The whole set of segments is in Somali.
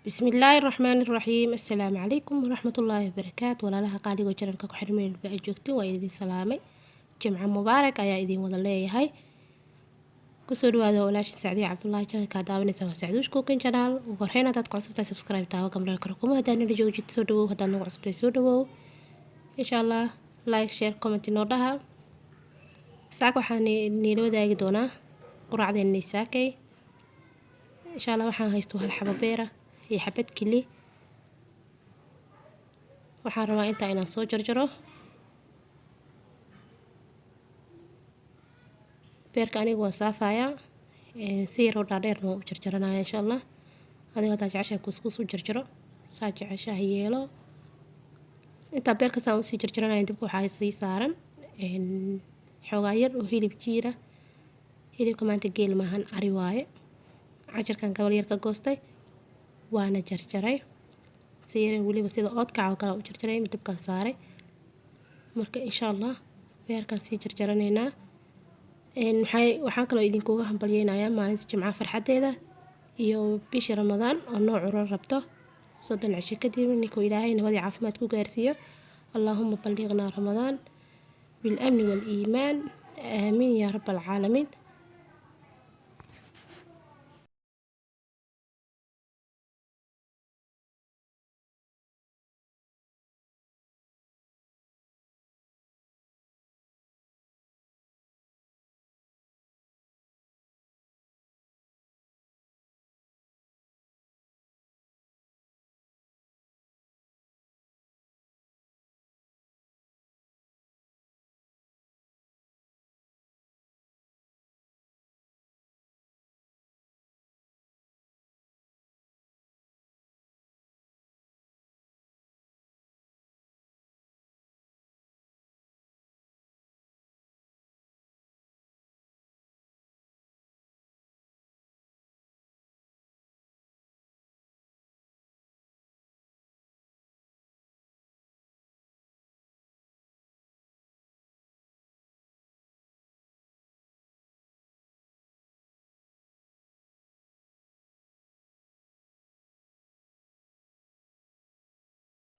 Bismillaahi raxmaani raxiim. Assalaamu calaykum waraxmatullaahi wabarakaatu. Walaalaha qaaligo channelka ku xirmeen ba joogto, waa idin salaamay. Jimco mubaarak ayaa idin wada leeyahay. Kusoo dhawaada walaashin Sacdiya Cabdullaahi. Channelka daawanaysa waa Sacduush Cooking Channel. Ugu horreyn, haddaad ku cusubtahay, subscribe taawo, gambarka kuma. Haddaad nala joogid, soo dhawow. Haddaad nagu cusubtahay, soo dhawow. Insha Allah, like, share, comment noo dhaha. Saaka waxaan niila wadaagi doonaa quraacdeennii saakay, insha Allah. Waxaan haysto hal xabo beera iyo xabad kili. Waxaan rabaa intaa inaan soo jarjaro beerka. Anigu waan saafayaa, si yaroo dhaadheerna waan u jarjaranaya, insha Allah. Adiga haddaa jeceshahay, kuuskuus u jarjaro, saa jeceshahay yeelo. Intaa beerka saan usii jarjaranaya, dibka waxaa sii saaran xoogaa yar oo hilib jiira. Hilibka maanta geel maahan, ari waaye. Cajarkan gabal yar ka goostay, waana jarjaray si yar, weliba sida oodkac oo kale u jarjaray, dabkaan saaray. Marka, insha Allah, beerkaan sii jarjaranaynaa. Waxaan kaloo idinkuga hambalyeynayaa maalinta Jimcaha farxadeeda iyo bishii Ramadaan oo noo curo rabto 30 cisho kadib, ninkuu Ilaahay nabadii caafimaad ku gaarsiiyo. Allaahuma balliqnaa Ramadaan bilamni waaliimaan, aamiin yaa rab alcaalamiin.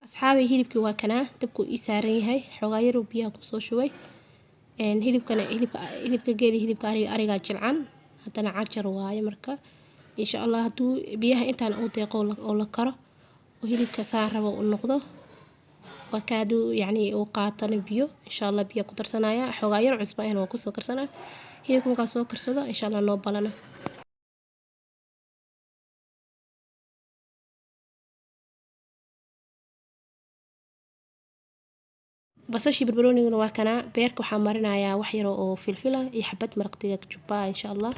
Asxaabay, hilibkii waa kanaa, dabkuu ii saaran yahay. Xoogaa yaruu biyaha kusoo shubay. Hilibkana hilibka geeli, hilibka ariga, arigaa jilcan, haddana cajar waaye. Marka, insha Allah, hadduu biyaha intaan uu deeqo oo la karo oo hilibka saan rabo u noqdo, waa ka hadduu yacni uu qaatana biyo, insha Allah, biyo ku darsanaya. Xoogaa yar cusba ahna waa kusoo karsanaa. Hilibka markaa soo karsado, insha Allah, noo balana. Basashii, barbarooniguna waa kanaa. Beerka waxaa marinayaa wax yar oo filfila iyo xabad maraq digaag jubba, insha Allah.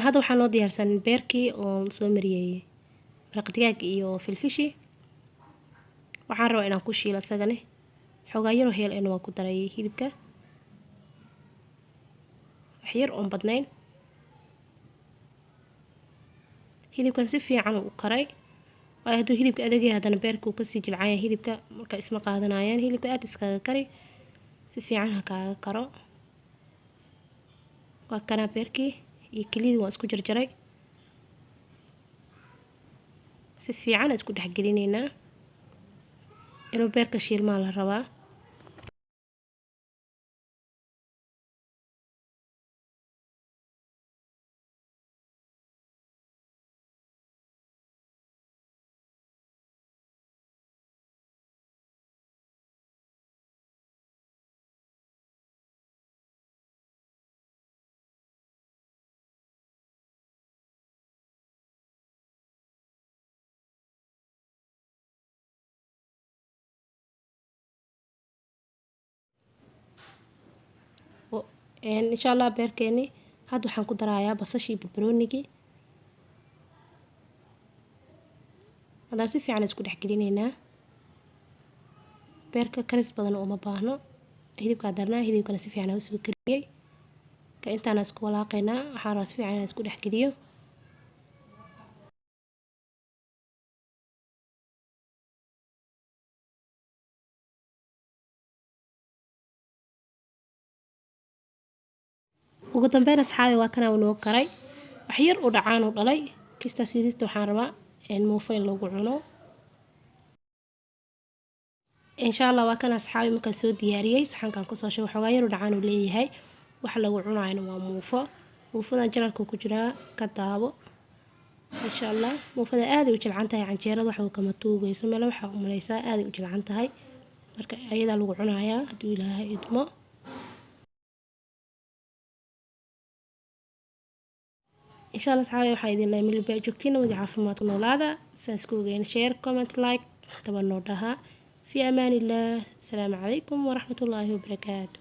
Hadda waxaa noo diyaarsan beerkii oo soo mariyey maraq digaag iyo filfishi. Waxaan rabaa inaan ku shiilo isagane. Xoogaa yaroo heel ena waan ku daray hilibka, wax yar oon badnayn. Hilibkan si fiican u karay, waayo hadduu hilibka adag yahay, haddana beerka uu kasii jilcanya hilibka, marka isma qaadanayaan. Hilibka aad iskaga kari, si fiican ha kaaga karo. Waa kanaa beerkii iyo kelidii, waan isku jarjaray. Si fiican isku dhexgelinaynaa, inuu beerka shiilmaa la rabaa. Insha Allah, beerkeeni hadda waxaan ku darayaa basashii, barbaroonigii. Haddana si fiican isku dhex gelinaynaa. Beerka karis badan uma baahno. Hilibkaa darnaa, hilibkana si fiican aan usoo kariyey. Ka intaana isku walaaqaynaa. Waxaan rabaa si fiican inaan isku dhex geliyo. Ugu dambeyn, asxaabi, waa kana uu noo karay. Wax yar u dhacaan uu dhalay kista sidiista. Waxaan rabaa in muufo in lagu cuno, insha Allah. Waa kana, asxaabi, markaan soo diyaariyey, saxankan kusoo shubay. Waxoogaa yar u dhacaan uu leeyahay. Waxa lagu cunaayana waa muufo. Muufadan channelka ku jiraa, ka daabo, insha Allah. Muufada aad ay u jilcan tahay, canjeerada wax kama tuugayso meel, waxaa u maleysaa aad ay u jilcan tahay. Marka ayadaa lagu cunayaa, hadduu Ilaahay idmo. Insha Allah, asxaabi, waxaa idin leeyahay meel baa joogtiin wadi caafimaad ku noolaada. Saas ku ogeyn, share, comment, like taba noo dhaha. Fi amaan illah. Asalaamu calaykum waraxmatullaahi wabarakaatu.